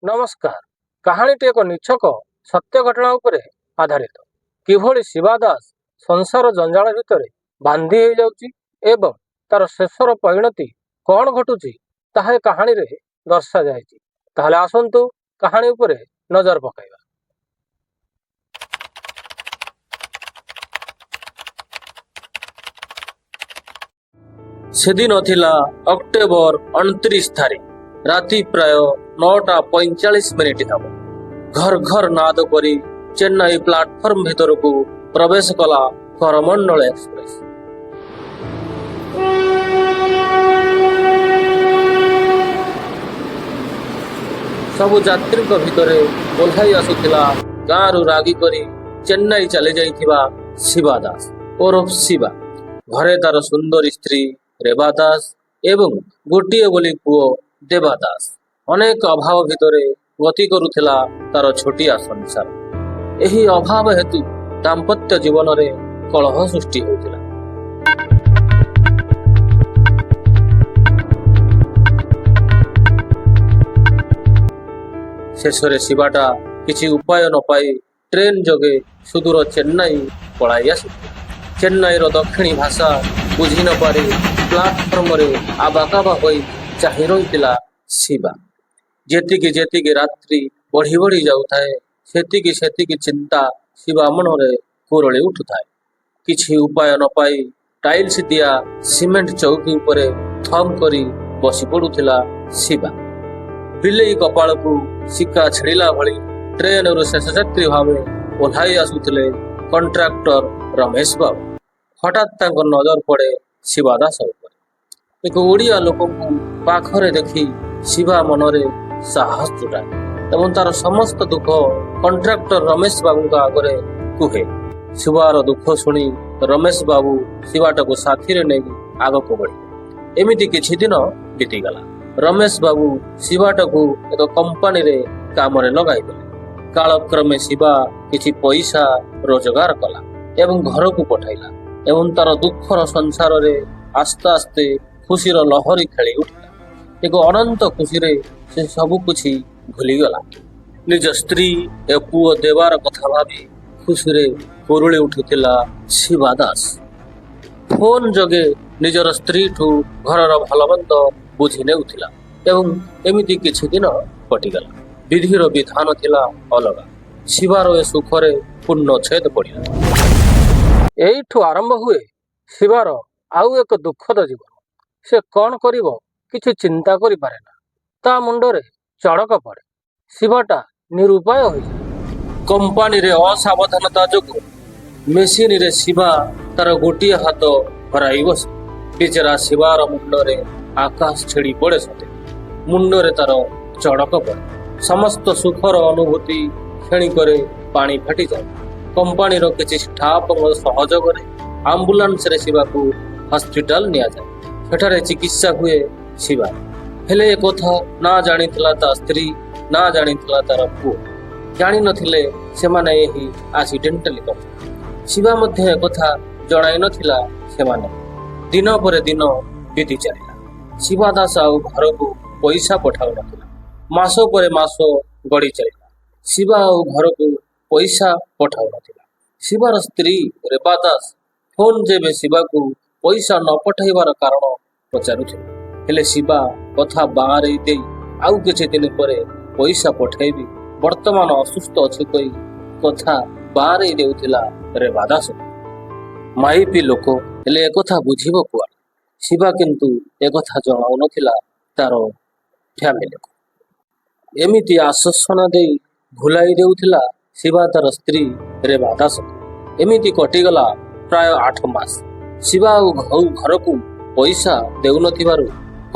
ନମସ୍କାର। କାହାଣୀଟି ଏକ ନିଛକ ସତ୍ୟ ଘଟଣା ଉପରେ ଆଧାରିତ। କିଭଳି ଶିବା ଦାସ ସଂସାର ଜଞ୍ଜାଳ ଭିତରେ ବାନ୍ଧି ହେଇଯାଉଛି ଏବଂ ତାର ଶେଷର ପରିଣତି କ'ଣ ଘଟୁଛି, ତାହା ଏ କାହାଣୀରେ ଦର୍ଶାଯାଇଛି। ତାହେଲେ ଆସନ୍ତୁ, କାହାଣୀ ଉପରେ ନଜର ପକାଇବା। ସେଦିନ ଥିଲା ଅକ୍ଟୋବର 29 ତାରିଖ। ରାତି ପ୍ରାୟ 9ଟା 45 ମିନିଟ ହେବ। ଘର ଘର ନାଦ କରି ଚେନ୍ନାଇ ପ୍ଲାଟଫର୍ମ ଭିତରକୁ ପ୍ରବେଶ କଲା କରମଣ୍ଡଳ ଏକ୍ସପ୍ରେସ। ସବୁ ଯାତ୍ରୀଙ୍କ ଭିତରେ ଓହ୍ଲାଇ ଆସୁଥିଲା ଗାଁରୁ ରାଗି କରି ଚେନ୍ନାଇ ଚାଲି ଯାଇଥିବା ଶିବା ଦାସ ଓରଫ ଶିବା। ଘରେ ତାର ସୁନ୍ଦରୀ ସ୍ତ୍ରୀ ରେବା ଦାସ ଏବଂ ଗୋଟିଏ ବୋଲି ପୁଅ ଦେବା ଦାସ। ଅନେକ ଅଭାବ ଭିତରେ ଗତି କରୁଥିଲା ତାର ଛୋଟିଆ ସଂସାର। ଏହି ଅଭାବ ହେତୁ ଦାମ୍ପତ୍ୟ ଜୀବନରେ କଳହ ସୃଷ୍ଟି ହେଉଥିଲା। ଶେଷରେ ଶିବାଟା କିଛି ଉପାୟ ନ ପାଇ ଟ୍ରେନ ଯୋଗେ ସୁଦୂର ଚେନ୍ନାଇ ପଳାଇ ଆସିଥିଲା। ଚେନ୍ନାଇର ଦକ୍ଷିଣୀ ଭାଷା ବୁଝି ନ ପାରି ପ୍ଲାଟଫର୍ମରେ ଆବାକାବା ହୋଇ ଚାହିଁ ରହିଥିଲା ଶିବା। ଯେତିକି ଯେତିକି ରାତ୍ରି ବଢି ବଢି ଯାଉଥାଏ, ସେତିକି ସେତିକି ଚିନ୍ତା ଶିବା ମନରେ କୁରଳି ଉଠୁଥାଏ। କିଛି ଉପାୟ ନ ପାଇ ଟାଇଲ୍ସ ଦିଆ ସିମେଣ୍ଟ ଚୌକି ଉପରେ ଥମ୍ କରି ବସି ପଡୁଥିଲା ଶିବା। ବିଲେଇ କପାଳକୁ ଶିକା ଛିଡ଼ିଲା ଭଳି ଟ୍ରେନରୁ ଶେଷ ଯାତ୍ରୀ ଭାବେ ଓହ୍ଲାଇ ଆସୁଥିଲେ କଣ୍ଟ୍ରାକ୍ଟର ରମେଶ ବାବୁ। ହଠାତ୍ ତାଙ୍କ ନଜର ପଡେ ଶିବା ଦାସ ଉପରେ। ଏକ ଓଡ଼ିଆ ଲୋକଙ୍କୁ ପାଖରେ ଦେଖି ଶିବା ମନରେ ସାହସ ଜୁଟାଏ ଏବଂ ତାର ସମସ୍ତ ଦୁଃଖ କଣ୍ଟ୍ରାକ୍ଟର ରମେଶ ବାବୁଙ୍କ ଆଗରେ କୁହେ। ଶିବାର ଦୁଃଖ ଶୁଣି ରମେଶ ବାବୁ ଶିବାଟାକୁ ସାଥିରେ ନେଇ ଆଗକୁ ବଢିଲେ। ଏମିତି କିଛି ଦିନ ବିତିଗଲା। ରମେଶ ବାବୁ ଶିବାଟାକୁ ଏକ କମ୍ପାନୀରେ କାମରେ ଲଗାଇଦେଲେ। କାଳକ୍ରମେ ଶିବା କିଛି ପଇସା ରୋଜଗାର କଲା ଏବଂ ଘରକୁ ପଠାଇଲା ଏବଂ ତାର ଦୁଃଖର ସଂସାରରେ ଆସ୍ତେ ଆସ୍ତେ ଖୁସିର ଲହରୀ ଖେଳି ଉଠିଲା। ଏକ ଅନନ୍ତ ଖୁସିରେ ସେ ସବୁ କିଛି ଭୁଲିଗଲା। ନିଜ ସ୍ତ୍ରୀ ଏ ପୁଅ ଦେବାର କଥା ଭାବି ଖୁସିରେ କୁରୁଳି ଉଠୁଥିଲା ଶିବା ଦାସ। ଫୋନ ଯୋଗେ ନିଜର ସ୍ତ୍ରୀଠୁ ଘରର ଭଲମନ୍ଦ ବୁଝି ନେଉଥିଲା ଏବଂ ଏମିତି କିଛି ଦିନ କଟିଗଲା। ବିଧିର ବିଧାନ ଥିଲା ଅଲଗା। ଶିବାର ଏ ସୁଖରେ ପୂର୍ଣ୍ଣଛେଦ ପଡ଼ିଲା। ଏଇଠୁ ଆରମ୍ଭ ହୁଏ ଶିବାର ଆଉ ଏକ ଦୁଃଖଦ ଜୀବନ। ସେ କଣ କରିବ, କିଛି ଚିନ୍ତା କରିପାରେ ନା। ତା ମୁଣ୍ଡରେ ଚଡ଼କ ପଡ଼େ। ଶିବାଟା ନିରୁପାୟ ହୋଇଯାଏ। କମ୍ପାନୀରେ ଅସାବଧାନତା ଯୋଗୁଁ ମେସିନରେ ଶିବା ତାର ଗୋଟିଏ ହାତ ହରାଇ ବସେ। ବିଚରା ଶିବାର ମୁଣ୍ଡରେ ଆକାଶ ଛିଡ଼ି ପଡ଼େ ସତେ। ମୁଣ୍ଡରେ ତାର ଚଡ଼କ ପଡ଼େ। ସମସ୍ତ ସୁଖର ଅନୁଭୂତି କ୍ଷଣିକରେ ପାଣି ଫାଟିଯାଏ। କମ୍ପାନୀର କିଛି ଷ୍ଟାଫଙ୍କ ସହଯୋଗରେ ଆମ୍ବୁଲାନ୍ସରେ ଶିବାକୁ ହସ୍ପିଟାଲ ନିଆଯାଏ। ସେଠାରେ ଚିକିତ୍ସା ହୁଏ ଶିବା। ହେଲେ ଏକଥା ନା ଜାଣିଥିଲା ତା ସ୍ତ୍ରୀ, ନା ଜାଣିଥିଲା ତାର ପୁଅ। ଜାଣିନଥିଲେ ସେମାନେ ଏହି ଆକ୍ସିଡେଣ୍ଟାଲି କଥା। ଶିବା ମଧ୍ୟ ଏକଥା ଜଣାଇ ନଥିଲା ସେମାନେ। ଦିନ ପରେ ଦିନ ବିତି ଚାଲିଲା। ଶିବା ଦାସ ଆଉ ଘରକୁ ପଇସା ପଠାଉନଥିଲା। ମାସ ପରେ ମାସ ଗଡ଼ି ଚାଲିଲା। ଶିବା ଆଉ ଘରକୁ ପଇସା ପଠାଉନଥିଲା। ଶିବାର ସ୍ତ୍ରୀ ରେବା ଦାସ ଫୋନ ଯୋଗେ ଶିବାକୁ ପଇସା ନ ପଠାଇବାର କାରଣ ପଚାରୁଥିଲା। ହେଲେ ଶିବା କଥା ବାଆଁରେଇ ଦେଇ ଆଉ କିଛି ଦିନ ପରେ ପଇସା ପଠାଇବି, ବର୍ତ୍ତମାନ ଅସୁସ୍ଥ ଅଛି କହି କଥା ବାଆଁରେଇ ଦେଉଥିଲା ରେବା ଦାସ। ମାଇପି ଲୋକ, ହେଲେ ଏକଥା ବୁଝିବ କୁଆଡ଼େ? ଶିବା କିନ୍ତୁ ଏକଥା ଜଣାଉନଥିଲା ତାର ଫ୍ୟାମିଲିକୁ। ଏମିତି ଆଶ୍ୱାସନା ଦେଇ ଭୁଲାଇ ଦେଉଥିଲା ଶିବା ତାର ସ୍ତ୍ରୀ ରେବା ଦାସକୁ। ଏମିତି କଟିଗଲା ପ୍ରାୟ 8 ମାସ। ଶିବା ଆଉ ଘରକୁ ପଇସା ଦେଉନଥିବାରୁ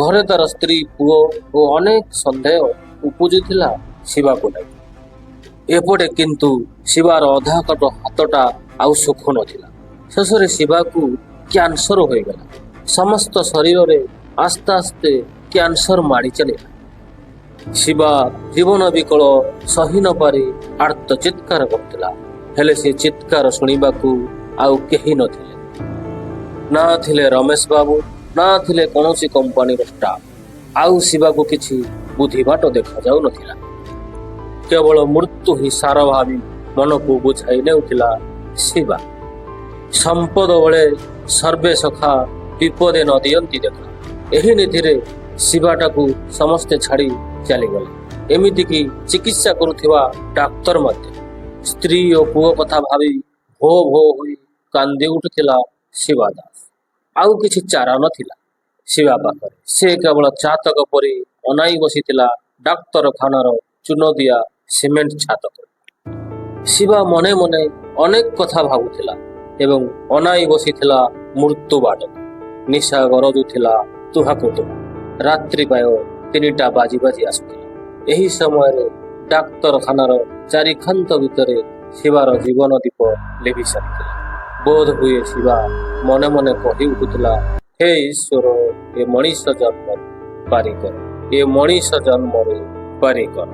ଘରେ ତାର ସ୍ତ୍ରୀ, ପୁଅ ଓ ଅନେକ ସନ୍ଦେହ ଉପୁଜୁଥିଲା ଶିବାକୁ ନେଇ। ଏପଟେ କିନ୍ତୁ ଶିବାର ଅଧା କଟ ହାତଟା ଆଉ ଶୁଖୁ ନଥିଲା। ଶେଷରେ ଶିବାକୁ କ୍ୟାନ୍ସର ହୋଇଗଲା। ସମସ୍ତ ଶରୀରରେ ଆସ୍ତେ ଆସ୍ତେ କ୍ୟାନ୍ସର ମାଡ଼ି ଚାଲିଲା। ଶିବା ଜୀବନ ବିକଳ ସହି ନ ପାରି ଆର୍ତ୍ତ ଚିତ୍କାର କରୁଥିଲା। ହେଲେ ସେ ଚିତ୍କାର ଶୁଣିବାକୁ ଆଉ କେହି ନଥିଲେ। ନା ଥିଲେ ରମେଶ ବାବୁ, ନା ଥିଲେ କୌଣସି କମ୍ପାନୀର ଷ୍ଟାଫ। ଆଉ ଶିବାକୁ କିଛି ବୁଦ୍ଧିବାଟ ଦେଖାଯାଉନଥିଲା। କେବଳ ମୃତ୍ୟୁ ହିଁ ସାର ଭାବି ମନକୁ ବୁଝାଇ ନେଉଥିଲା ଶିବା। ସମ୍ପଦ ବେଳେ ସର୍ବେ ସଖା, ବିପଦେ ନ ଦିଅନ୍ତି ଦେଖା। ଏହି ନୀତିରେ ଶିବାଟାକୁ ସମସ୍ତେ ଛାଡ଼ି ଚାଲିଗଲେ, ଏମିତିକି ଚିକିତ୍ସା କରୁଥିବା ଡାକ୍ତର ମଧ୍ୟ। ସ୍ତ୍ରୀ ଓ ପୁଅ କଥା ଭାବି ଭୋ ଭୋ ହୋଇ କାନ୍ଦି ଉଠୁଥିଲା ଶିବା ଦାସ। ଆଉ କିଛି ଚାରା ନଥିଲା ଶିବା ପାଖରେ। ସେ କେବଳ ଚାତକ ପରି ଅନାଇ ବସିଥିଲା ଡାକ୍ତରଖାନାର ଚୂନଦିଆ ସିମେଣ୍ଟ ଛାତକୁ। ଶିବା ମନେ ମନେ ଅନେକ କଥା ଭାବୁଥିଲା ଏବଂ ଅନାଇ ବସିଥିଲା ମୃତ୍ୟୁ ବାଟକୁ। ନିଶା ଗରଜୁଥିଲା ତୁହାକୁ ତୁହା। ରାତ୍ରି ପ୍ରାୟ 3ଟା ବାଜି ବାଜି ଆସୁଥିଲା। ଏହି ସମୟରେ ଡାକ୍ତରଖାନାର ଚାରିକାନ୍ଥ ଭିତରେ ଶିବାର ଜୀବନ ଦୀପ ଲିଭି ସାରିଥିଲା। ବୋଧ ହୁଏ ଶିବା ମନେ ମନେ କହି ଉଠୁଥିଲା, "ହେ ଈଶ୍ୱର, ଏ ମଣିଷ ଜନ୍ମରୁ ପାରି କର, ଏ ମଣିଷ ଜନ୍ମରୁ ପାରି କର।"